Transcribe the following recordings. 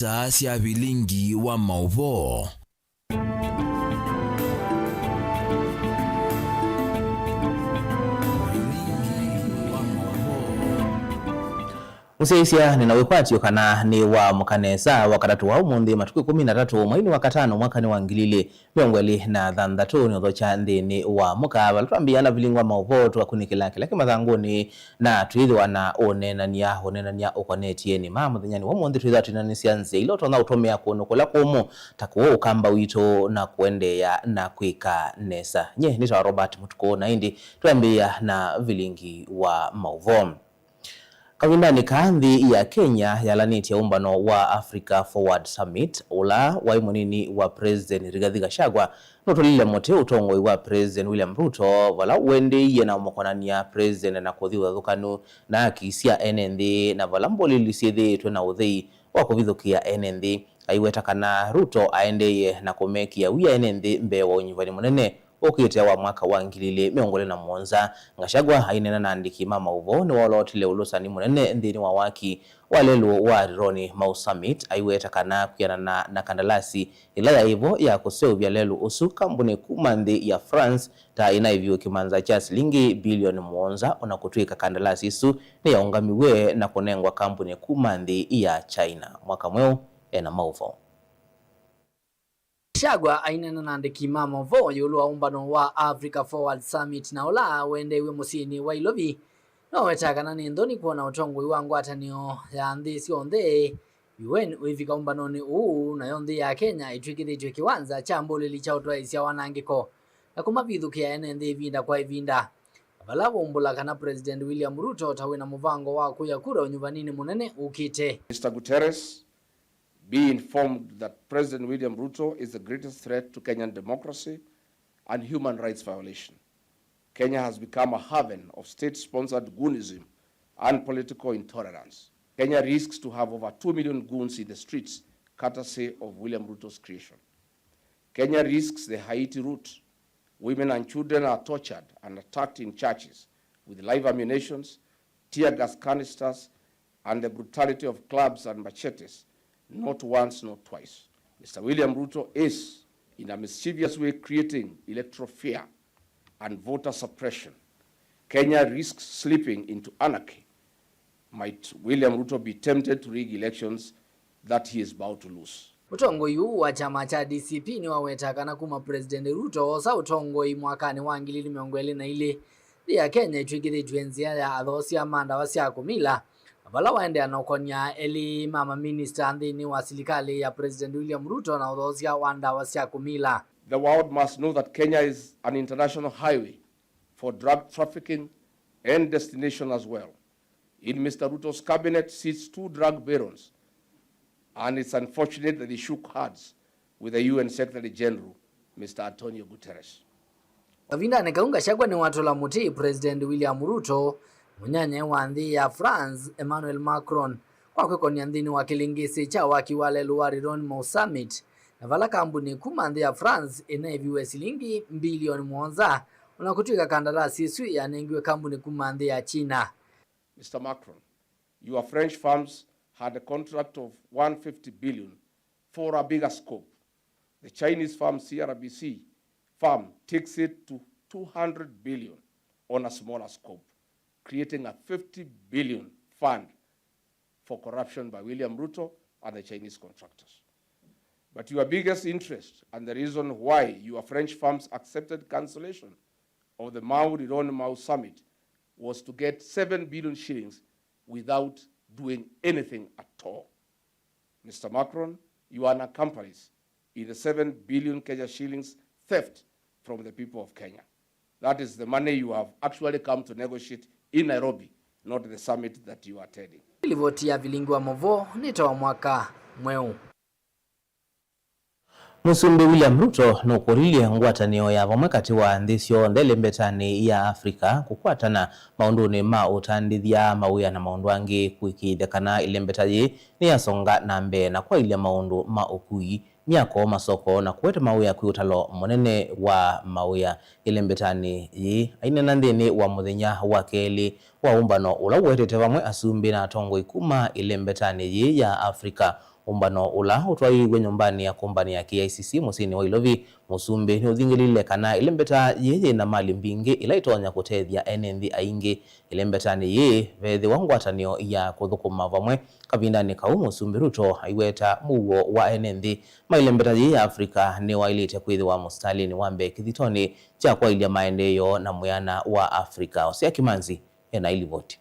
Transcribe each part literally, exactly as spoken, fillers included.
Saa sya vilingi wa maũvoo. Mũsyaĩĩsya, nĩ na wĩkwatyo kana nĩ waamũka nesa Wakatatũ wa ũmũnthĩ, matukũ ĩkũmi na tatũ, mweinĩ wa katano, mwakanĩ wa ngili ilĩ mĩongo ĩlĩ na thanthatũ, nĩ ũthokya nthĩnĩ wa mũka, vala twambĩĩa na vilingi wa maũvoo, tũkakunĩkĩla kĩla kĩ mathangũnĩ, na twĩthĩwa na ũneenany'a, ũneenany'a ũkonetye nĩ ma mũthenyanĩ wa ũmũnthĩ. Twĩthĩwa twĩnanĩsya nzĩa ila ũtonya ũtũmĩa kũndũ kũla kũmũ, ta kũũ ũkamba witũ, na kũendeea na kwĩka nesa. Nye nĩtawa Robert Mũtukũ, na ĩndĩ twambĩĩa na vilingi wa maũvoo. Kavindanĩ kaa, nthĩ ya Kenya yalanĩtye ũmbano wa Africa Forward Summit, ũla waĩ mũnini wa President Rigathi Gachagua nũtũlile mũtĩ ũtongoi wa President William Ruto, vala ũendeeie na ũmũkonany'a President na kũthi ũthathũkanu na haki sya ene nthĩ, na vala mboleli syĩthĩĩtwe na ũthei wa kũvithũkĩa ene nthĩ. Aiweta kana Ruto aendeeie na kũmekĩa wia ene nthĩ mbee wa ũnyuvani mũnene ũkĩte wa mwaka wa ngili ilĩ mĩongo ĩlĩ na mũonza. Gachagua aineena na andĩki ma maũvoo nĩwolootile ũlũsani mũnene nthĩnĩ wa waki wa lelũ wa Rironi Mau Summit, aiweta kana kwĩanana na kandalasi ĩla yaĩ vo ya kũseũvya lelũ ũsu, kambunĩ kuma nthĩ ya France ta ĩnaĩviwe kĩmanza kya silingi bilioni mũonza, o na kũtw'ĩka kandalasi ĩsu nĩyaũngamiw'e na kũnengwa kambunĩ kuma nthĩ ya China. Mwaka mweũ ena maũvoo. Gachagua aineena na andĩki ma maũvoo ĩũlũ wa ũmbano wa Africa Forward Summit na ũla wendeew'e mũsyĩnĩ wa Nairobi, nĩwawetaa kana nĩ nthoni kwona ũtongoi wa ngwatanĩo ya nthĩ syonthe, U N, ũivika ũmbanonĩ ũũ, nayo nthĩ ya Kenya ĩtw'ĩkĩthĩtw'e kĩwanza kya mboleli kya ũtwaĩĩsya wanangĩko na kũmavithũkĩa ene nthĩ ĩvinda kwa ĩvinda, vala vaumbũla kana President William Ruto ta wĩna mũvango wa kũya kura ũnyuvaninĩ mũnene ũkĩte. Mister Guterres, be informed that President William Ruto is the greatest threat to Kenyan democracy and human rights violation. Kenya has become a haven of state-sponsored goonism and political intolerance. Kenya risks to have over two million goons in the streets, courtesy of William Ruto's creation. Kenya risks the Haiti route. Women and children are tortured and attacked in churches with live ammunitions, tear gas canisters, and the brutality of clubs and machetes, not once nor twice. Mister William Ruto is, in a mischievous way, creating electoral fear and voter suppression. Kenya risks slipping into anarchy. Might William Ruto be tempted to rig elections that he is about to lose? Mũtongoi ũũ wa kyama kya D C P nĩwawetaa kana kuma President Ruto oosa ũtongoi mwakanĩ wa ngili ilĩ mĩongo ĩlĩ na ilĩ, nthĩ ya Kenya ĩtw'ĩkĩthĩtw'e nzĩa ya athoosya ma ndawa sya kũmila, vala waendeea na ũkonya elĩ ma maminista nthĩnĩ wa silikalĩ ya President William Ruto na ũthoosya wa ndawa sya kũmila. The world must know that Kenya is an international highway for drug trafficking and destination as well. In Mister Ruto's cabinet sits two drug barons, and it's unfortunate that they shook hands with the U N Secretary General, Mister Antonio Guterres. Kavindanĩ kau, Gachagua nĩwatũla mũtĩ President William Ruto, mũnyanyae wa nthĩ ya France, Emmanuel Macron, kwa kwĩkonia nthĩnĩ wa kĩlĩngĩsĩ kya waki wa lelũ wa Rironi Mau Summit, na vala kambunĩ kuma nthĩ ya France ĩnaĩviwe silingi mbilioni mũonza, o na kũtw'ĩka kandalasi ĩsu yanengiwe kambunĩ kuma nthĩ ya China. Mister Macron, your French firms had a contract of one fifty billion for a bigger scope. The Chinese firm C R B C firm takes it to two hundred billion on a smaller scope, creating a fifty billion fund for corruption by William Ruto and the Chinese contractors. But your biggest interest and the reason why your French firms accepted cancellation of the Mau Rironi Mau Summit was to get seven billion shillings without doing anything at all. Mister Macron, you are an accomplice in the seven billion Kenya shillings theft from the people of Kenya. That is the money you have actually come to negotiate in Nairobi, not the summit that you are attending. Livoti ya vilingi wa maũvoo nĩ ta wa mwaka mweũ. Mũsumbĩ William Ruto nũkũlilye ngwatanĩo ya vamwe katĩ wa nthĩ syonthe ĩlembetanĩ ya Africa kũkwatana maũndũnĩ ma ũtandĩthya, mawĩa na maũndũ angĩ, kũĩkĩĩthya kana ĩlembeta yĩĩ nĩyasonga na mbee na kwaĩlya maũndũ ma ũkui, myako, masoko na kũete mawĩa kwĩ ũtalo mũnene wa mawĩa ĩlembetanĩ yĩĩ. Aineena nthĩnĩ wa mũthenya wa kelĩ wa ũmbano ũla ũwetete vamwe asumbĩ na atongoi kuma ĩlembetanĩ yĩĩ ya Africa, Ũmbano ũla ũtwaĩĩw'e nyũmbanĩ ya kũmbani ya K I C C mũsyĩnĩ wa Ilovi, Mũsumbĩ nĩũthingĩlĩĩle kana ĩlembeta yĩĩ yĩ na malĩ mbingĩ ila itonya kũtethya ene nthĩ aingĩ. Ĩlembetanĩ yĩĩ veethĩwa ngwatanĩo ya kũthũkũma vamwe. Kavindanĩ kau, Mũsumbĩ Ruto aiweta mũuo wa ene nthĩ ma ĩlembeta yĩĩ ya Africa nĩwaĩlĩte kwĩthĩwa mũsitalĩnĩ wa mbee kĩthitonĩ kya kwaĩlya maendeeo na mwĩana wa Africa. Osea Kimanzi ena ĩlivoti.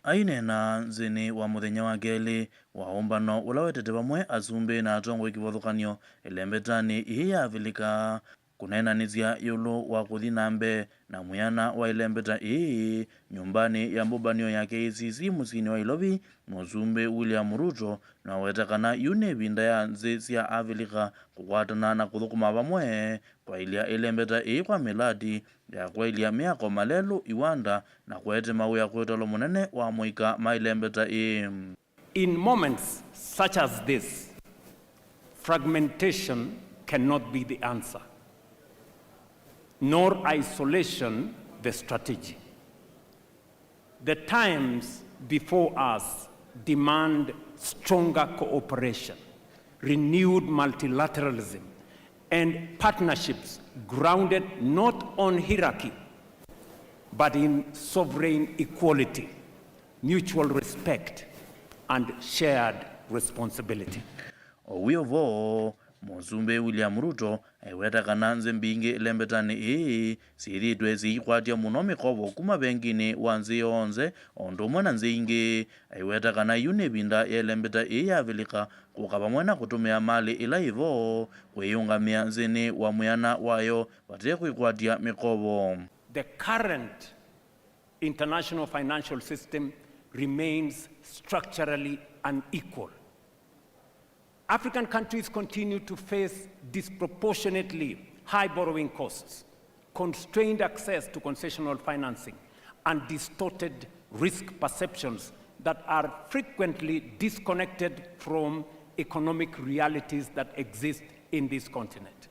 Aineena nzĩnĩ wa mũthenya wa kelĩ wa ũmbano ũla wetete vamwe asumbĩ na atongoi kĩvathũkany'o ĩlembetanĩ ĩĩ ya Avilika, kũneenanĩsya ĩũlũ wa kũthi na mbee na mwĩana wa ĩlembeta ĩĩ nyũmbanĩ ya mbũmbanĩo ya K I C C mũsyĩnĩ wa Ilovi, Mũsumbĩ William Ruto nĩwaweta kana yu nĩ ĩvinda ya nzĩ sya Avilika kũkwatana na kũthũkũma vamwe kwaĩlya ĩlembeta ĩĩ kwa mĩlati ya kwaĩlya mĩako malelũ, iwanda, na kũete mawĩa kwĩ ũtalo mũnene wa mũika ma ĩlembeta ĩĩ. In moments such as this, fragmentation cannot be the answer, nor isolation the strategy. The times before us demand stronger cooperation, renewed multilateralism, and partnerships grounded not on hierarchy, but in sovereign equality, mutual respect, and shared responsibility. O wĩ o vo, Mũsumbĩ William Ruto aiweta kana nzĩ mbingĩ ĩlembetanĩ ĩĩ syĩthĩĩtwe syĩikwatya mũno mĩkovo kuma venginĩ wa nzĩ yonthe o ũndũ ũmwe na nzĩ ingĩ. Aiweta kana yu nĩ ĩvinda ya ĩlembeta ĩĩ ya Avilika kũka vamwe na kũtũmĩa malĩ ĩla yĩ vo kwĩyĩũngamĩa nzĩnĩ wa mwĩana wayo vate kwĩkwatya mĩkovo. The current international financial system remains structurally unequal. African countries continue to face disproportionately high borrowing costs, constrained access to concessional financing, and distorted risk perceptions that are frequently disconnected from economic realities that exist in this continent.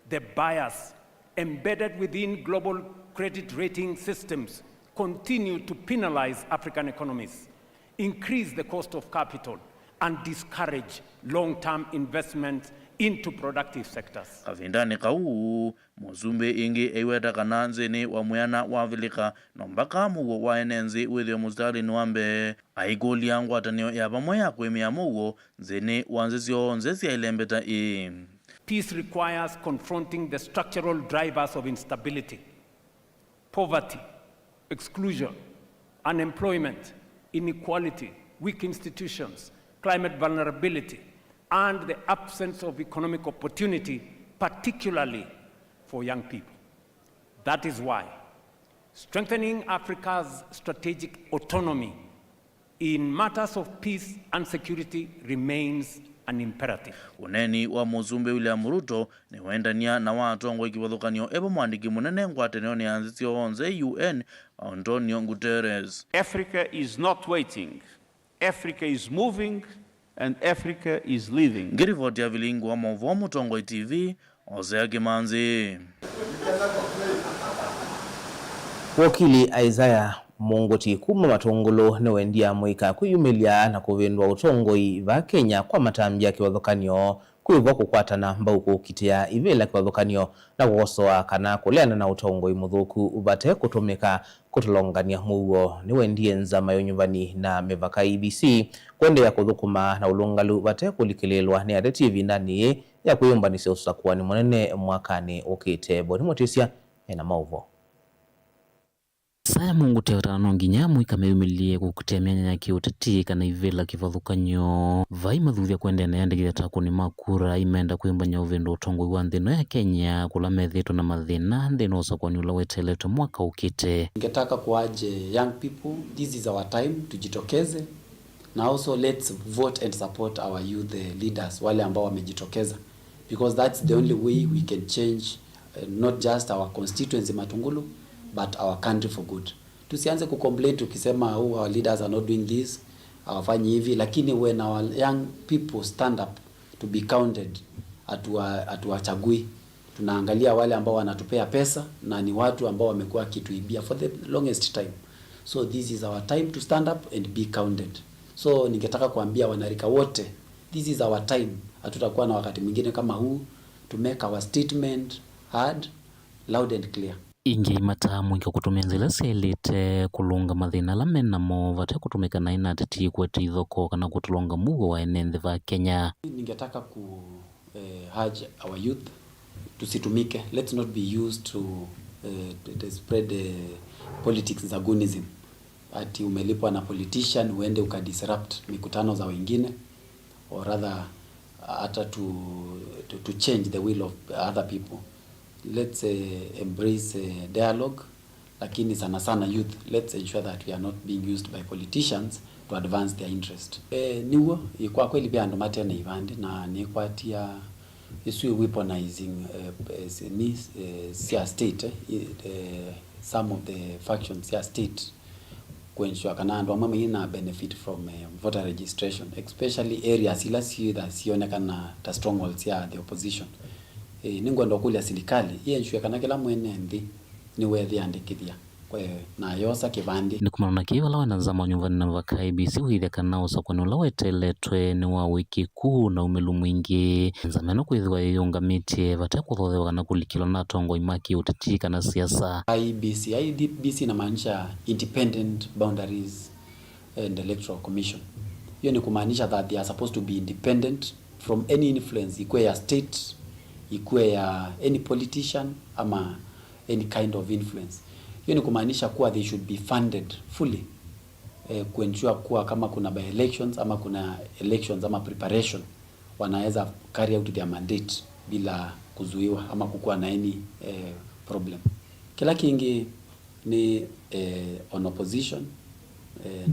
The bias embedded within global credit rating systems continue to penalize African economies, increase the cost of capital, and discourage long-term investment into productive sectors. Kavindanĩ kau, Mũsumbĩ ĩngĩ aiweta kana nzĩnĩ wa mwĩana wa Avilika no mbaka mũuo wa ene nzĩ wĩthĩwe mũsitalĩnĩ wa mbee. Aikũlya ngwatanĩo ya vamwe ya kũĩmĩa mũuo nzĩnĩ wa nzĩ syonthe sya ĩlembeta ĩĩ. Peace requires confronting the structural drivers of instability, poverty, exclusion, unemployment, inequality, weak institutions, climate vulnerability, and the absence of economic opportunity, particularly for young people. That is why strengthening Africa's strategic autonomy in matters of peace and security remains an imperative. Ũneeni wa Mũsumbĩ William Ruto nĩwaendania na wa atongoi kĩvathũkany'o e vo mwandĩki mũnene ngwatanĩonĩ ya nzĩ syonthe, U N, Antonio Guterres. Africa is not waiting. Africa is moving and Africa is leading. Ngĩrivoti ya vilingi wa maũvoo Mũtongoi T V, Osea Kĩmanzi. Wokili Isaiah Mũngũti kuma Matũngũlũ nĩwendie amũika kwĩyumĩlya na kũvĩndũa ũtongoi vaa Kenya kwa matambya kĩvathũkany'o kwĩvo kũkwatana mbau kũkitĩa ivĩla kĩvathũkany'o na kũkosoa kana kũleana na ũtongoi mũthũku vate kũtũmĩka kũtolongany'a mũuo. Nĩwendie nzama ya ũnyuvani na mĩvaka, E B C, kũendeea kũthũkũma na ũlũngalu vate kũlikĩlĩĩlwa nĩ ateti ĩvindanĩ yĩĩ ya kwĩyũmbanĩsya ũsakũani mũnene mwakanĩ ũkĩte. Boni Mũtĩsya ena maũvoo. Isaiah Mũngũti aweta no nginya amũika meyumĩlye kũkitĩa myanya ya kĩũteti kana ivĩla kĩvathũkany'o. Vai mathuthya kũendeea na ĩandĩkĩthya takũnĩ ma kura imenda kwĩmbany'a ũvĩndũa ũtongoi wa nthĩ ĩno ya Kenya, kũla methĩĩtwe na mathĩna nthĩnĩ wa ũsakũani ũla weteeletwe mwaka ũkĩte. Ningetaka kuaje young people, this is our time, tujitokeze. Na also let's vote and support our youth, eh, leaders, wale ambao wamejitokeza, because that's the only way we can change, eh, not just our constituency Matungulu, but our country for good. Tusianze kucomplain tukisema, "Oh, our leaders are not doing this, hawafanyi hivi," lakini when our young people stand up to be counted, hatuwa-, hatuwachagui. Tunaangalia wale ambao wanatupea pesa na ni watu ambao wamekuwa wakituibia for the longest time. So this is our time to stand up and be counted. So ningetaka kuambia wanarika wote, this is our time. Hatutakuwa na wakati mwingine kama huu. To make our statement heard, loud and clear. Ĩngĩ aimataa mũika kũtũmĩa nzĩa ila syaĩlĩte kũlũnga mathĩna ala me namo vate kũtũmĩka naĩ na ateti kũete ithokoo kana kũtũlonga mũuo wa ene nthĩ va Kenya. Ningetaka ku eh, urge our youth tusitumike. Let's not be used to, eh, to, to spread, eh, politics za goonism. Ati umelipwa na politician uende ukadisrupt mikutano za wengine, or rather, hata to, to, to change the will of other people. Let's, eh, embrace, eh, dialogue. Lakini sana sana youth, let's ensure that we are not being used by politicians to advance their interest. Eh, nĩw'o, ĩ, kwa kweli ve andũ mate na ivandĩ, na nĩkwatia ĩsu ĩ weaponizing, eh, eh, s-, ni, eh, sya state, eh, i-, eh, some of the factions sya state, kũensure kana andũ amwe maina benefit from, eh, voter registration, especially areas ila syĩtha sionekana ta strongholds sya the opposition. Eh, nĩngwenda ũkũlya silikalĩ ĩ ensure kana kĩla mwene nthĩ nĩweethĩandĩkĩthya kwe na yosa kĩvandĩ. Nĩ kumana na kĩĩ vala wĩ na nzama nyũmbanĩ na mavaka I E B C ũĩthya kana ũsakũani ũla weteeletwe nĩ wa ũĩkĩĩku na umĩlu mwingĩ? Nzama ĩno kwĩthĩwa yĩyũngamĩtye vate kũthothewa kana kũlikĩlwa na atongoi ma kĩũteti kana siasa. I E B C, I E B C inamaanisha Independent Boundaries and Electoral Commission. Hiyo ni kumaanisha that they are supposed to be independent from any influence, ikuwe ya state, ikuwe ya any politician ama any kind of influence. Hiyo ni kumaanisha kuwa they should be funded fully, eh, kuensure kuwa kama kuna by-elections ama kuna elections ama preparation, wanaweza carry out their mandate bila kuzuiwa ama kukuwa na any, eh, problem. Kĩla kĩngĩ nĩ, eh, on opposition, eh,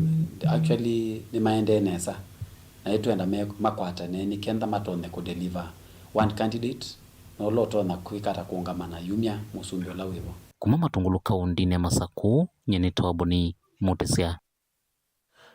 actually nĩmaendee nesa, na ĩtwenda me-, makwatane nĩ kenda matonye kũdeliver one candidate, na ũla ũtonya kwĩka ta kũũngama na yumya mũsumbĩ ũla wĩvo. Kuma Matũngũlũ kaũndĩnĩ ya Masakũ, nyie nĩtawa Boni Mũtĩsya.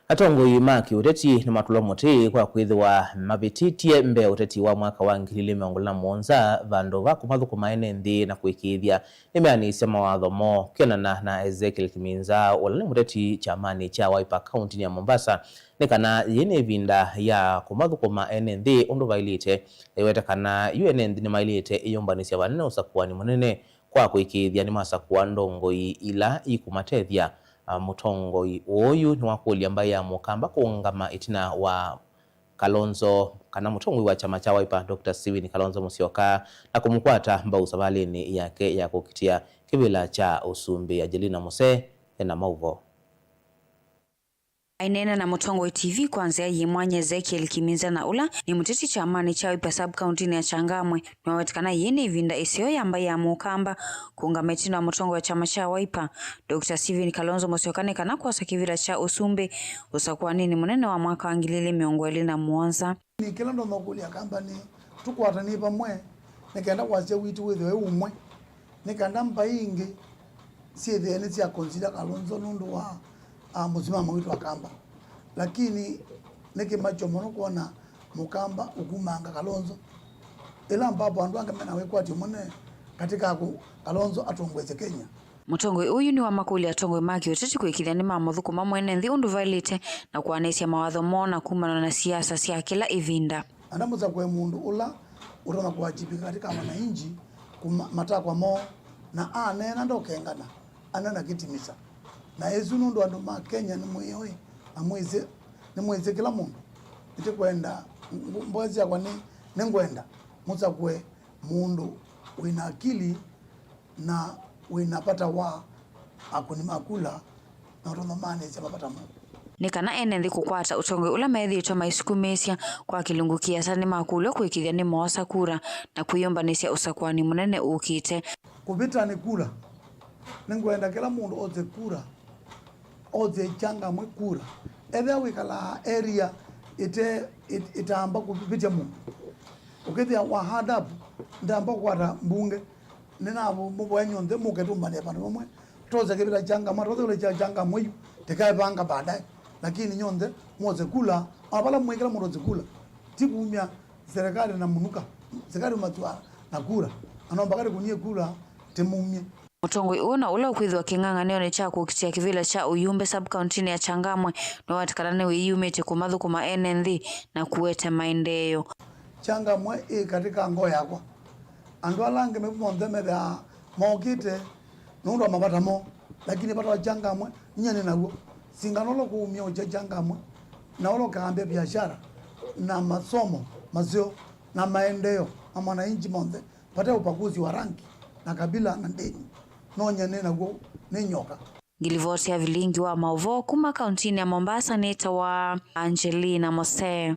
Atongoi ma kĩũteti nĩmatũlwa mũtĩ kwa kwĩthĩwa mavĩtĩtye mbee ũteti wa mwaka wa ngili ilĩ mĩongo ĩlĩ na mũonza vandũ va kũmathũkũma ene nthĩ na kũĩkĩĩthya nĩmeanĩsya mawatho moo. Kwĩanana na Ezekiel Kiminza, ũla nĩ mũteti kyamanĩ kya Wiper kaũntĩnĩ ya Mombasa, nĩ kana yĩĩ nĩ ĩvinda ya kũmathũkũma ene nthĩ ũndũ vaĩlĩte. Aiweta kana yu ene nthĩ nĩmaĩlĩte ĩyũmbanĩsya vanene ũsakũani mũnene kwa kũĩkĩĩthya nĩmasakũa ndongoi ila ikũmatethya. Ah, mũtongoi ũũ yu nĩwakũlya mbaĩ ya Mũkamba kũũngama ĩtina wa Kalonzo, kana mũtongoi wa kyama kya Wiper, Doctor Stephen Kalonzo Musyoka, na kũmũkwata mbau savalĩnĩ yake ya kũkitĩa kĩvĩla kya ũsumbĩ. Angelina Muse ena maũvoo. Aineena na Mũtongoi T V kwa nzĩa yĩ mwanya, Ezekiel Kiminza, na ũla nĩ mũteti kyamanĩ kya Wiper sub-county-nĩ ya Changamwe, nĩwaweta kana yĩĩ nĩ ĩvinda ĩseo ya mbaĩ ya Mũkamba kũũngama ĩtina wa mũtongoi wa kyama kya Wiper, Doctor Stephen Kalonzo Musyoka, nĩ kana kwosa kĩvĩla kya ũsumbĩ ũsakũanĩnĩ mũnene wa mwaka wa ngili ilĩ mĩongo ĩlĩ na mũonza. Nĩ kĩla ndonya kũlya Akamba nĩ tũkwatanĩe vamwe nĩ kenda wasya witũ wĩthĩwe wĩ ũmwe, nĩ kenda mbaĩ ingĩ syĩthĩe nĩsya consider Kalonzo nũndũ wa, ah, mũsimamo witũ Akamba. Lakini nĩ kĩmakyo mũno kwona Mũkamba ũkumanga Kalonzo, ĩla ambapo andũ angĩ mena wĩkwatyo mũnene katĩ ka kũ-, Kalonzo atongoesye Kenya. Mũtongoi ũyu nĩwamakũlya atongoi ma kĩũteti kũĩkĩĩthya nĩmamũthũkũma mwene nthĩ ũndũ vaĩlĩte na kũanĩsya mawatho moo na kumana na siasa sya kĩla ĩvinda. Enda mũsakũe mũndũ ũla ũtonya kũwajibika katika wananchi kuma matakwa moo, na aneena ndokengana, aneena akĩtimisa. Na ĩsu nũndũ andũ ma Kenya nĩmwĩoĩ na mwĩsĩ, nĩmwĩsĩ kĩla mũndũ. Nĩtĩkwenda, mboya syakwa nĩ, nĩngwenda mũsakũe mũndũ wĩna akili na wĩna vata wa akũni ma kula na ũtonya maanĩsya mavata moo. Nĩ kana ene nthĩ kũkwata ũtongoi ũla methĩĩtwe maisukumĩĩsya kwa kĩlungu kĩasa, nĩmakũlw'a kũĩkĩĩthya nĩmoosa kura na kwĩyũmbanĩsya ũsakũani mũnene ũkĩte. Kũvĩta nĩ kura. Nĩngwenda kĩla mũndũ ose kura, ose Changamwe kura. Ethĩwa wĩkalaa area ĩte, ĩt-, ĩtaamba kũvĩtya mũndũ, ũkĩthĩa wa add up, ndaamba kũkwata mbunge, nĩnamũvoya nyonthe mũke tũmbanĩe vandũ vamwe, tose kĩvĩla Changamwe, tose kĩvĩla kya Changamwe yu, tĩkaevanga baadaye. Lakini nyonthe mwose kula, ona vala mwĩkĩla mũndũ ose kula, ti kumya serikali na mũnuka, serikali ũmatua na kura, na no mpaka tĩkũnie kula tĩmumye. Mũtongoi ũũ na ũla ũkwĩthĩwa kĩng'ang'anĩonĩ kya kũkitĩa kĩvĩla kya ũyumbe sub-kauntinĩ ya Changamwe nĩwatikana nĩ wĩyumĩtye kũmathũkũma ene nthĩ na kũete maendeeo. Changamwe ĩ katĩ ka ngoo yakwa. Andũ ala angĩ me monthe methĩaa mokĩte nũndũ wa mavata moo, lakini vata wa Changamwe inya nĩ naw'o. Singano ũla kũumya ũkya Changamwe na ũla ũkaambĩa biashara na masomo maseo na maendeeo ma mwananchi monthe vate upakuzi wa rangi na kabila na ndĩni. No nyie nĩ naw'o nĩ nyoka. Ngilivoti ya vilingi wa maũvoo kuma kauntinĩ ya Mombasa nĩtawa Angelina Mose.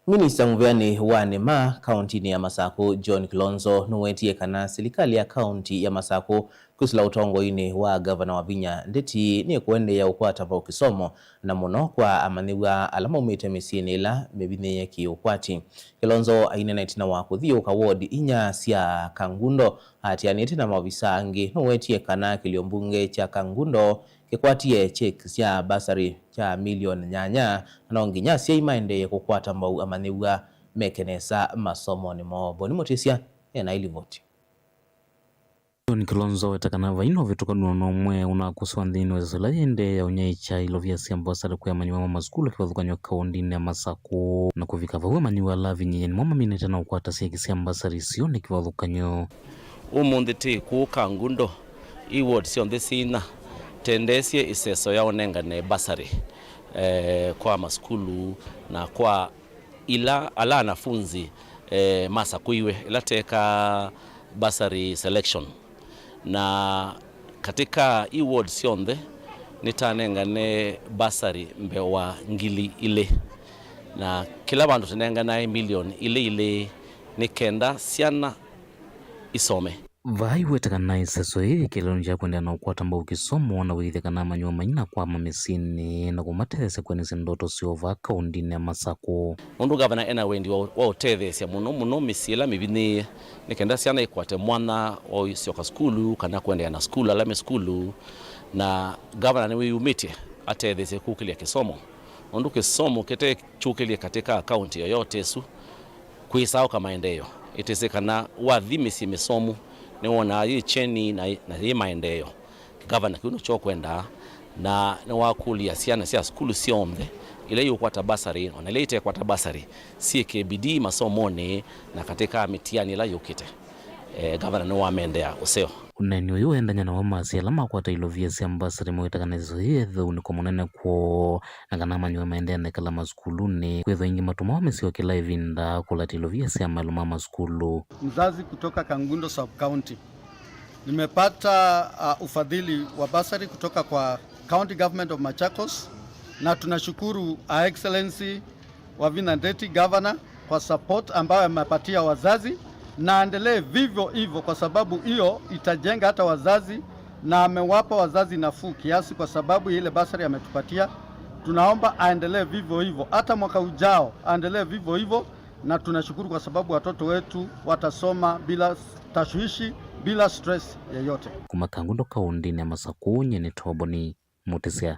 Minista mũvĩanĩ wa nĩma kauntinĩ ya Masakũ, John Kilonzo, nũwetie kana silikalĩ ya kaunti ya Masakũ kwĩsĩla ũtongoinĩ wa Ngavana Wavinya Ndeti nĩkũendeea ũkwata vau kĩsomo, na mũno kwa amanyĩw'a ala maumĩte mĩsyĩnĩ ĩla mĩvinyĩĩe kĩ-ũkwati. Kilonzo aineena ĩtina wa kũthiũũka ward inya sya Kangundo atianĩte na maovisa angĩ. Nũwetie kana kĩlio mbunge kya Kangundo kĩkwatie kyeki sya basarĩ kya milioni nyanya, na no nginya asyai maendeeye kũkwata mbau amanyĩw'a meke nesa masomonĩ moo. Boni Mũtĩsya ena ilivoti. John Kilonzo weta kana vai na ũvĩtũkanu o na ũmwe ũnakũswa nthĩnĩ wa ĩsĩla yĩendee ya ũnyaĩĩkya ilovia sya mbasarĩ kwĩ amanyĩw'a ma masukulu kĩvathũkany'o kaũndĩnĩ ya Masakũ, na kũvika vau amanyĩw'a ala avinyĩĩe nĩmo maminĩte na ũkwata syeki sya mbasarĩ isu nĩ kĩvathũkany'o. Ũmũnthĩ twĩ kũũ Kangundo, i ward syonthe syĩ inya, tendeesye ĩseso ya ũnengane basarĩ, eh, kwa masukulu na kwa ila ala anafunzi, eh, masakũiwe, ila tekaa bursary selection. Na katika i ward syonthe, nĩtanengane bursary mbee wa ngili ilĩ. Na kĩla vandũ tũnenganae milioni ilĩ ilĩ nĩ kenda syana isome. Vaa iweta kana ĩseso yĩĩ yĩkĩlĩlwe nĩ ya kũendeea na ũkwata mbau kĩsomo na wĩĩthya kana amanyĩw'a maina kwama mĩsyĩnĩ na kũmatetheesya kũendeesya ndoto syoo vaa kaũndĩnĩ ya Masakũ. Nũndũ ngavana ena wendi wa, wa ũtetheesya mũno mũno mĩsyĩ ĩla mĩvinyĩĩe, nĩ kenda syana ikwate mwanya wa ũsyoka sukulu kana kũendeea na sukulu ala me sukulu, na ngavana nĩwĩyumĩtye atetheesye kũkĩlya kĩsomo, nũndũ kĩsomo kĩte kyũkĩlye katika kaunti yoyote ĩsu, kwĩsaũka maendeeo. Ĩtĩsĩ kana wathi mĩsyĩ mĩsomu nĩwonaa yĩ kyeni na, na yĩ maendeeo. Kĩgavana kĩu nĩkyo kwendaa, na nĩwakũlya syana sya sukulu syonthe ila iũkwata basarĩ, o na ila itekwata basarĩ, syĩke bidii masomonĩ na katika mĩtiani ĩla yũkĩte. Eh, ngavana nĩwamendea ũseo. Ũneeni ũyũ ũendany'a na wa masya ala makwata ilovia sya mbasarĩ mawĩta kana ĩseso yĩĩ yĩthĩwe ũnĩko mũnene kwoo, na kana amanyĩw'a maendeea na ĩkala masukulunĩ, kwĩthwa aingĩ matũmawa mĩsyĩ o kĩla ĩvinda kũlata ilovia sya maĩlo ma masukulu. Mzazi kutoka Kangundo Sub-County. Nimepata, uh, ufadhili wa basari kutoka kwa County Government of Machakos, na tunashukuru Her Excellency Wavinya Ndeti, Governor, kwa support ambayo amepatia wazazi, na aendelee vivyo hivyo, kwa sababu hiyo itajenga hata wazazi, na amewapa wazazi nafuu kiasi kwa sababu ya ile basari ametupatia. Tunaomba aendelee vivyo hivyo, hata mwaka ujao aendelee vivyo hivyo, na tunashukuru kwa sababu watoto wetu watasoma bila tashwishi, bila stress yeyote. Kuma Kangundo kaũndĩnĩ ya Masakũ, nyie nĩ Toboni Mũtĩsya.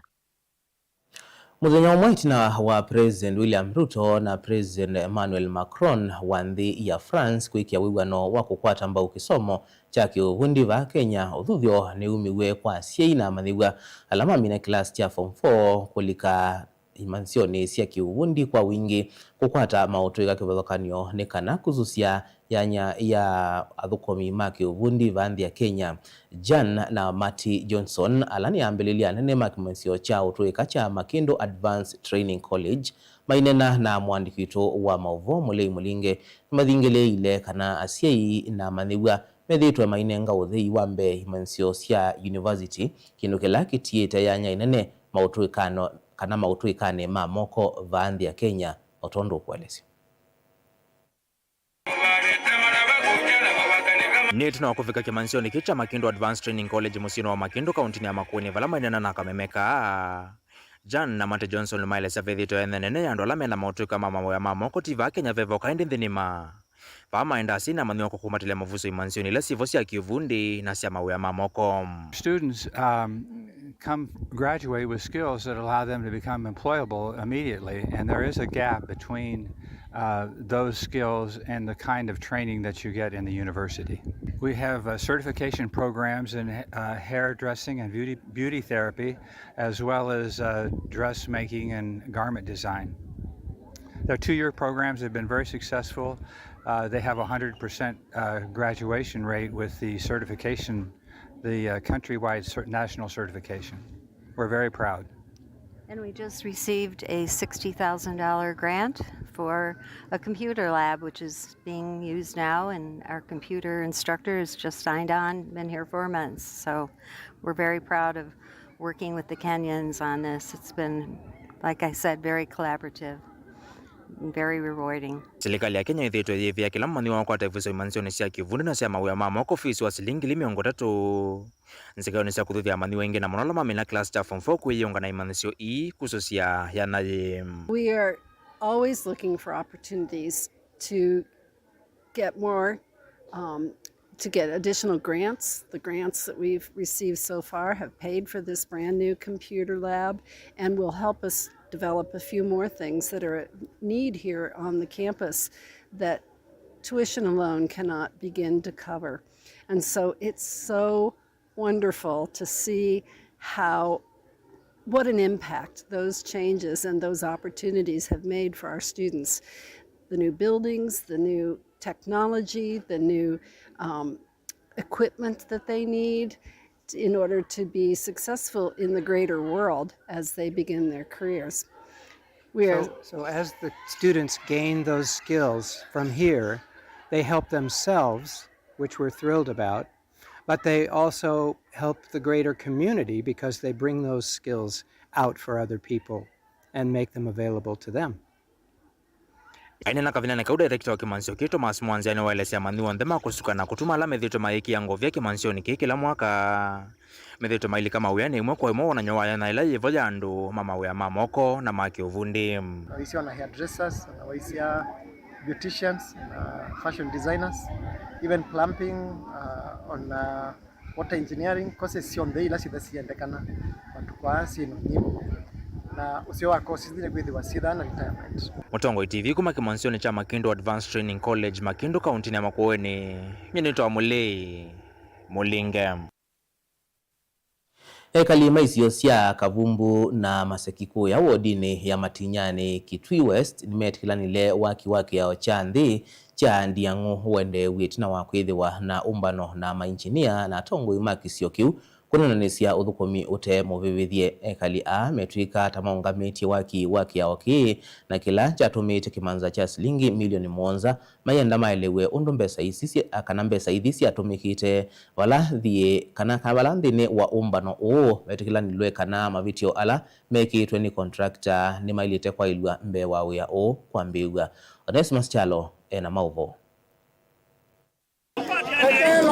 Mũthenya ũmwe ĩtina wa President William Ruto na President Emmanuel Macron wa nthĩ ya France kwĩkĩa wĩw'ano wa kũkwata mbau kĩsomo kya kĩũvundi vaa Kenya, ũthuthyo nĩwumiw'e kwa asyai na amanyĩw'a ala mamina kĩlasi kya form four kũlika imanyĩsyonĩ sya kĩũvundi kwa wingĩ, kũkwata maũtũĩka kĩvathũkany'o nĩ kana kũsũsya yanya ya athũkũmi ma kĩũvundi vaa nthĩ ya Kenya. Jan na Marty Johnson, ala nĩ ambĩlĩlya anene ma kĩmanyĩsyo kya ũtũĩka kya Makindu Advanced Training College, maineena na mũandĩki witũ wa maũvoo Mũlei Mũlinge, nĩmathingĩlĩĩile kana asyai na amanyĩw'a methĩĩtwe mainenga ũthei wa mbee imanyĩsyo sya yunivasiti, kĩndũ kĩla kĩtiĩte yanya ĩnene maũtũĩkano kana maũtũĩkanĩ ma moko vaa nthĩ ya Kenya, o tondũ ũkũelesya. Nĩ ĩtina wa kũvika kĩmanyĩsyonĩ kĩĩ kya Makindu Advanced Training College mũsyĩnĩ wa Makindu, kaũntĩnĩ ya Makueni, vala maineena na Kamemeka, Jan na Marty Johnson nĩmaelesya vethĩĩtwe ene nene ya andũ ala mena maũtũĩka ma mawĩa ma moko ti vaa Kenya veva o kaĩ nthĩ nĩma. Vaa maendaa syai na amanyĩw'a kwa kũmatĩlya mavuso imanyĩsyonĩ ila syĩvo sya kĩũvundi na sya mawĩa ma moko. Students, um, come, graduate with skills that allow them to become employable immediately, and there is a gap between, uh, those skills and the kind of training that you get in the university. We have, uh, certification programs in, uh, hairdressing and beauty, beauty therapy, as well as, uh, dressmaking and garment design. Their two-year programs have been very successful. Uh, they have a hundred percent, uh, graduation rate with the certification, the, uh, countrywide cer-, national certification. We're very proud. And we just received a sixty thousand dollar grant for a computer lab, which is being used now, and our computer instructor has just signed on, been here four months. So we're very proud of working with the Kenyans on this. It's been, like I said, very collaborative and very rewarding. Silikalĩ ya Kenya ĩthĩĩtwe yĩĩvĩa kĩla mũmanyĩw'a ũkwata ĩvuso imanyĩsyonĩ sya kĩvundi na sya mawĩa ma moko fees wa silingi ngili mĩongo ĩtatũ nzĩkaĩonĩ sya kũthuthya amanyĩw'a aingĩ na mũno ala mamina class sya form four kwĩyĩunga na imanyĩsyo ii kusũsya ya naĩ. We are always looking for opportunities to get more, um, to get additional grants. The grants that we've received so far have paid for this brand new computer lab and will help us develop a few more things that are a need here on the campus that tuition alone cannot begin to cover. And so it's so wonderful to see how, what an impact those changes and those opportunities have made for our students. The new buildings, the new technology, the new, um, equipment that they need in order to be successful in the greater world as they begin their careers. We are So, so as the students gain those skills from here, they help themselves, which we're thrilled about, but they also help the greater community because they bring those skills out for other people and make them available to them. Aineena kavindanĩ kau, director wa kĩmanyĩsyo kĩĩ Thomas Mwanzia nĩwaelesya amanyĩw'a onthe ma kũsuka na kũtuma ala methĩĩtwe mayĩkĩa ngovia kĩmanyĩsyonĩ kĩĩ kĩla mwaka methĩĩtwe mailika mawĩanĩ ĩmwe kwa ĩmwe wonany'o wa yanya ĩla yĩvo ya andũ ma mawĩa ma moko na ma kĩũvundi. Waisya ona hairdressers, ona waisya beauticians, na fashion designers, even plumbing, uh, on, uh, water engineering, courses syonthe ila syĩtha siendekana matukũ aa syĩ na ũnyivu, na ũseo wa courses isu nĩkwĩthĩwa syĩthaa na retirement. Mũtongoi T V kuma kĩmanyĩsyonĩ kya Makindu Advanced Training College, Makindu, kauntinĩ ya Makueni, nyie nĩtawa Mũlei Mũlinge. Ekali ma isio sya Kavumbu na Maseki kũya wodinĩ ya Matinyani, Kitui West, nĩmetĩkĩlanile waki wa kĩao kya nthĩ kya Ndiang'u ũendeew'e ĩtina wa kwĩthĩwa na ũmbano na mainjinia na atongoi ma kĩsio kĩu kũnenanĩsya ũthũkũmi ũte mũvĩvĩthye. Ekali aa metw'ĩka ta maũngamĩtye waki wa kĩao kĩĩ, na kĩla kyatũmĩĩte kĩmanza kya silingi milioni mũonza. Mayenda maelew'e ũndũ mbesa isu sya, kana mbesa ithi syatũmĩkĩte vala thiĩ, kana, kana vala nthĩnĩ wa ũmbano ũũ, vetĩkĩlanilwe kana mavĩtyo ala mekĩĩtwe nĩ contractor nĩmaĩlĩte kwaĩlw'a mbee wa wĩa ũũ kwambĩĩw'a. Onesmus Kyalo ena maũvoo.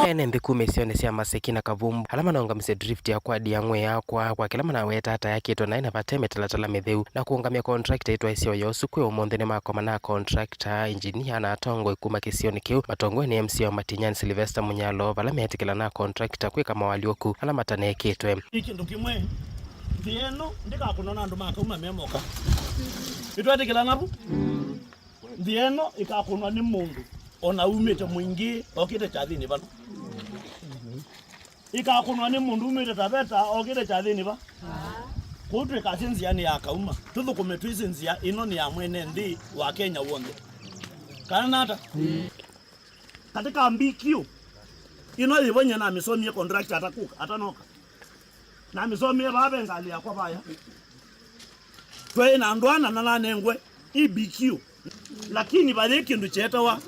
Ene nthĩ kuma isionĩ sya Maseki na Kavumbu, ala manaũngamisye drift ya kwa Ndiang'u yakwa kwa kĩla manaweta ta yakĩtwe naĩ na vate mĩtalatala mĩtheu, na kũũngamya contractor ĩtwaĩsye ũya ũsu kwĩ ũmũnthĩ nĩmakoma na contractor, engineer, na atongoi kuma kĩsionĩ kĩu, matongoew'e nĩ M C A wa Matinyani Sylvester Munyalo, vala meetĩkĩla na contractor kwĩka moalyũku ala matanekĩtwe. Nĩ kĩndũ kĩmwe, nthĩ ĩno ndĩkakũnwa na andũ ma Kauma me moka. Nĩtwetĩkĩlana vu? Nthĩ ĩno ĩkakũnwa nĩ mũndũ o na umĩte Mwingĩ okĩte kyathĩnĩ vano. Ĩkakũnwa nĩ mũndũ umĩte Taveta okĩte kyathĩnĩ va. Kwoou twĩkasye nzĩanĩ ya Kauma, tũthũkũme twĩsĩ nzĩa ĩno nĩ ya mwene nthĩ wa Kenya w'onthe. Kana nata? Katĩ ka B Q ĩno yĩvo nyie namĩsomie contractor atakũka, atanoka. Namĩsomie vaa ve ngalĩ yakwa vaya. Twaĩ na andũ ana na nanengwe E B Q. Lakini vaĩ kĩndũ kyeetawa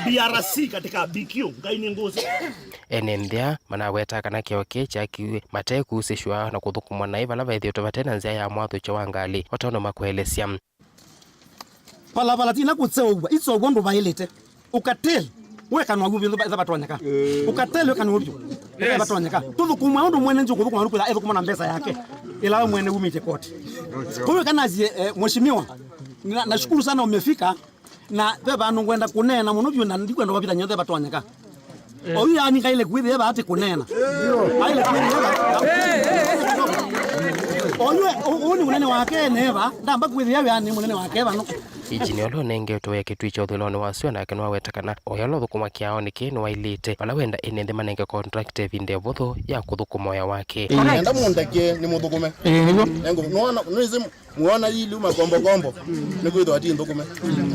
B R C katĩ ka B Q, Ngai nĩ ngũsĩ. Ene nthĩ aa manaweta kana kĩao kĩĩ kyakiw'e mate kũusĩshwa na kũthũkũmwa naĩ vala vethĩĩtwe vate na nzĩa ya mwathũkyo wa ngalĩ, o ta ũndũ makũelesya. Valala ti ila kũseũvw'a, iseũvw'a ũndũ vaĩlĩte. Ũkatel, wĩkanwa w'o vyũ, ĩtha vatonyeka. Ũkatel, wĩkanwa w'o vyũ, ĩtha vatonyeka. Tũthũkũmwe ũndũ mwene nzĩ kũthũkũma, kwĩtha ethũkũma na mbesa yake, ĩla we mwene umĩte koti. Kwa hiyo kana asie, eh, mheshimiwa, na, nashukuru sana umefika. Na ve vandũ ngwenda kũneena mũno vyũ, na ndikwenda ũvavithany'a ũthe vatonyeka. Oyu yani kaile kwĩthĩa vati kũneena. Aile kwĩthĩa vati. Oyu, ũũ nĩ mũnene wake neva, ndamba kwĩthĩa yani mũnene wake vano. Injinia ũla ũnengetwe kĩtui kya ũthũĩlonĩ wa sua nake nĩwaweta kana oya ũla ũthũkũma kĩaonĩ kĩĩ nĩwaĩlĩte. Vala wenda ene nthĩ manenge contractor ĩvinda ĩvũthũ ya kũthũkũma oya wake. Enda mũndeke nĩ mũthũkũme. Ĩĩ, nĩw'o. Nengo, nĩwona, nĩwĩsĩ Muona yili uma kombo kombo, nĩkwĩthwa ti nthũkũme.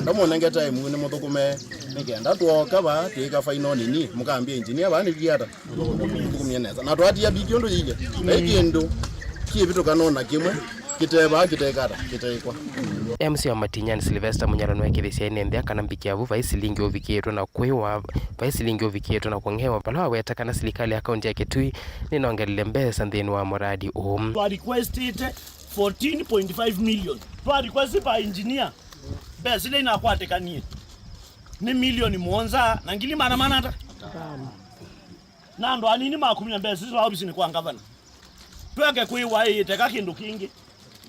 Ndamũnengete time nĩ mũthũkũme, nĩkenda twoka va, twĩka final nini, mũkambia engineer va nĩviata. Thũkũmie nesa. Na twatia biki ũndũ yilye. Ve kĩndũ kĩvĩtũka nona kĩmwe, kĩteva, kĩtekata, kĩtekwa. M C wa Matinyani Sylvester Munyalo nĩwekĩthĩsya ene nthĩ kana mbiki avu vai silingi ũvikĩtwe na kwĩwa, vai silingi ũvikĩtwe na kũng'ewa, vala waweta kana silikalĩ ya kaunti ya Kitui nĩnongelile mbesa nthĩnĩ wa mũradi ũũ. Twa requestĩte fourteen point five million. Twa request pa engineer, mbesa ila inakwatĩkanie nĩ milioni mũonza na ngili maana mana ata. Na andũ anini makumya mbesa isu ovisinĩ kwa ngavana. Tweke kwĩwa ĩteka kĩndũ kĩngĩ.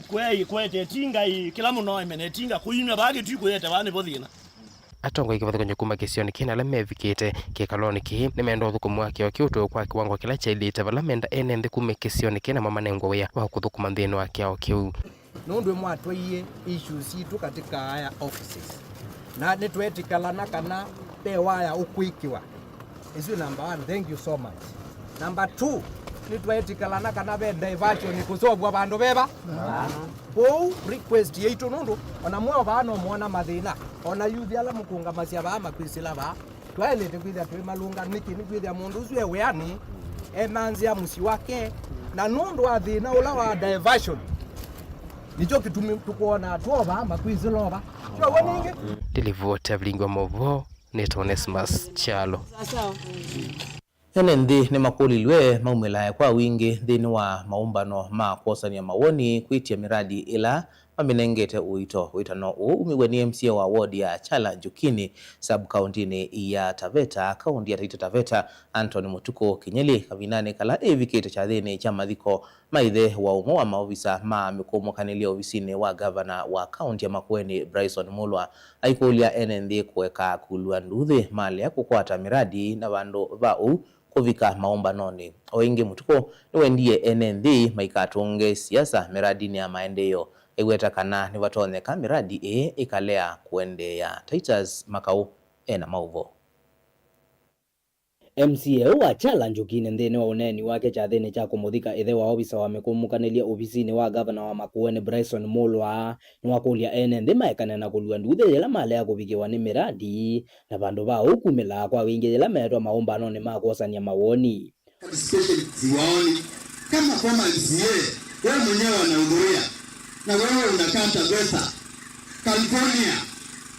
Kwe-, kwete tinga ĩ, kĩla mũno emene tinga, kũimya vaa kĩtui kũyete vaa nĩvo thĩna. Atongoi kĩvathũkany'o kuma kĩsionĩ kĩĩ na ala mevikĩte kĩkalonĩ kĩĩ nĩmenda ũthũkũmi wa kĩao kĩu ũtwawe kwa kĩwango kĩla kyaĩlĩte, vala menda ene nthĩ kuma kĩsionĩ kĩĩ namo manengwe wĩa wa kũthũkũma nthĩnĩ wa kĩao kĩu. Nũndũ mwatwaie issues sitũ katika higher offices, na nĩtweetĩkalana kana ve waya ũkwĩkĩwa. Ĩsu number one, thank you so much. Number two, nĩtweetĩkalana kana ve diversion kũsovwa vandũ veva. Kwoou request yaitũ, nũndũ ona mwe o vaa no mwona mathĩna, ona yuthi ala mũkũngamasya vaa makwĩsĩla vaa, twaĩlĩte kwĩthĩa twĩ malũnga. Nĩkĩ? Nĩkwĩthĩa mũndũ ũsu e wĩanĩ, emanzĩa mũsyĩ wake, na nũndũ wa thĩna ũla wa diversion, nĩkyo kĩtumi tũkwona twova makwĩsĩla ova. Twaw'a ningĩ. Ndĩlivoti ya vilingi wa maũvoo nĩ Onesmus Kyalo. Ene nthĩ nĩmakũlilw'e maumĩlae kwa wingĩ nthĩnĩ wa maũmbano ma kwosany'a mawoni kwĩtya mĩradi ĩla mamĩnengete ũito. Wĩtano ũũ umiw'e nĩ M C A wa ward ya Chala Njukini, sub-kaũntĩnĩ ya Taveta, kaũntĩ ya Taita Taveta, Anthony Mũtukũ Kĩnyeli, kavindanĩ kala ĩvikĩte kyathĩnĩ kya mathiko ma ĩthe wa ũmwe wa maovisa ma mĩkũmũkanĩlye ovisinĩ wa ngavana wa kaũntĩ ya Makueni, Bryson Mulwa. Aikũlya ene nthĩ kũeka kũlw'a nduuthĩ malea kũkwata mĩradi na vandũ va ũu kũvika maũmbanonĩ. O ĩngĩ, Mũtukũ nĩwendie ene nthĩ maikatũnge siasa mĩradinĩ ya maendeeo, aiweta kana nĩvatonyeka mĩradi ĩĩ ĩkalea kũendeea. Titus Makau ena maũvoo. M C A ũũ wa Chala Njukini nthĩnĩ wa ũneeni wake kyathĩnĩ kya kũmũthika ĩthe wa ovisa wa mĩkũmũkanĩlye ovisinĩ wa ngavana wa Makueni, Bryson Mulwa, nĩwakũlya ene nthĩ maekane na kũlw'a nduuthĩ yĩla malea kũvikĩwa nĩ mĩradi, na vandũ va ũu kumĩlaa kwa wingĩ yĩla meetwa maũmbanonĩ ma kwosany'a mawoni. Participation siwaoni. Kama former M C A, wewe mwenyewe unahudhuria, na wewe unakaa Taveta, California,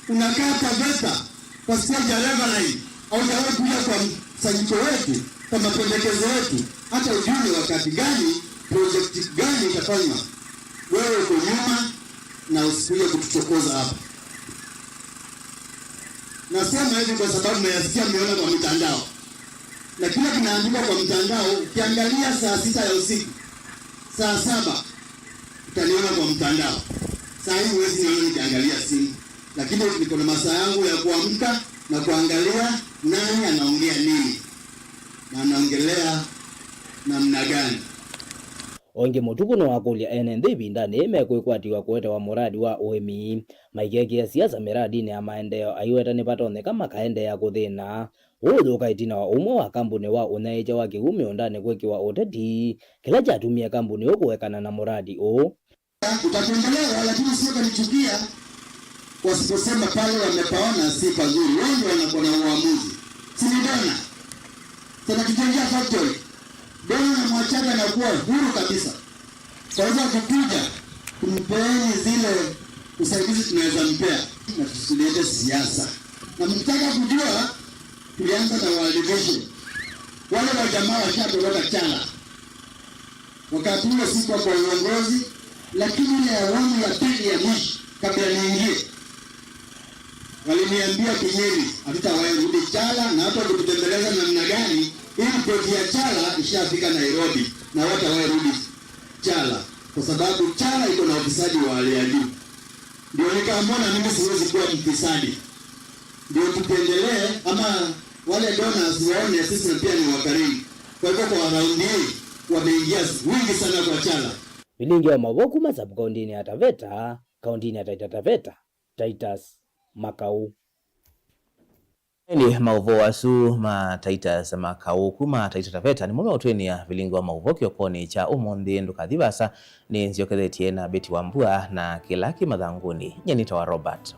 unakaa Taveta, kwa stage ya Reverend, haujawahi kuja kwa mkusanyiko wetu, kwa mapendekezo yetu, hata ujue ni wakati gani, project gani itafanywa. Wewe uko nyuma na usikuje kutuchokoza hapa. Nasema hivi kwa sababu mmeyasikia, mmeona kwa mitandao. Na kile kinaandikwa kwa mtandao, ukiangalia saa sita ya usiku, saa saba, utaniona kwa mtandao. Saa hii huwezi niona nikiangalia simu. Lakini niko na masaa yangu ya kuamka na kuangalia nani anaongea nini. Na anaongelea namna gani. O ĩngĩ, Mũtukũ nĩwakũlya ene nthĩ ĩvindanĩ yĩĩ mekwĩkwatĩw'a kũetewa mũradi wa ũĩmi, maikekĩa siasa mĩradinĩ ya maendeeo, aiweta nĩvatonyeka makaendeea kũthĩna. Ũũ ũyũka ĩtina wa ũmwe wa kambuni wa ũnyaĩĩkya wa kĩw'ũ mĩũndanĩ kwĩkĩwa ũteti, kĩla kyatumie kambuni ũũ kũekana na mũradi ũũ. Utatembelewa, lakini usije ukanichukia wasiposema pale wamepaona si pazuri. Wengi wanakuwa na uamuzi. Si ni dona? Tunakijengea factory. Dona na mwachaka anakuwa huru kabisa. Kwa hivyo akikuja, mpeni zile usaidizi tunaweza mpea. Na tusilete siasa. Na mkitaka kujua, tulianza na World Vision. Wale wa jamaa washatoroka Chala. Wakati huo sikuwa kwa uongozi, lakini ile awamu ya pili ya mwisho, kabla niingie, waliniambia, "Kinyeli, hatutawahi rudi Chala, na hata ukitutembeleza namna gani, hii ripoti ya Chala ishafika Nairobi, na hawatawahi rudi Chala, kwa sababu Chala iko na ufisadi wa hali ya juu." Ndio nikaamua na mimi siwezi kuwa mfisadi. Ndio tukiendelee, ama wale donors waone sisi pia ni wakarimu. Kwa hivyo kwa raundi hii wameingia wingi sana kwa chala. Vilingi wa mauvoo kuma sub-kaũntĩnĩ ya Taveta, kaũntĩnĩ ya Taita Taveta, Titus Makau. Ĩndĩ maũvoo asu ma Titus Makau kuma Taita Taveta nĩmo meũtwĩnĩa vilingi wa maũvoo kĩokonĩ kya ũmũnthĩ. Ndũkathi vaasa, nĩ nzyokethetye na Betty Wambua na kĩla kĩ mathangũnĩ. Nyie nĩtawa Robert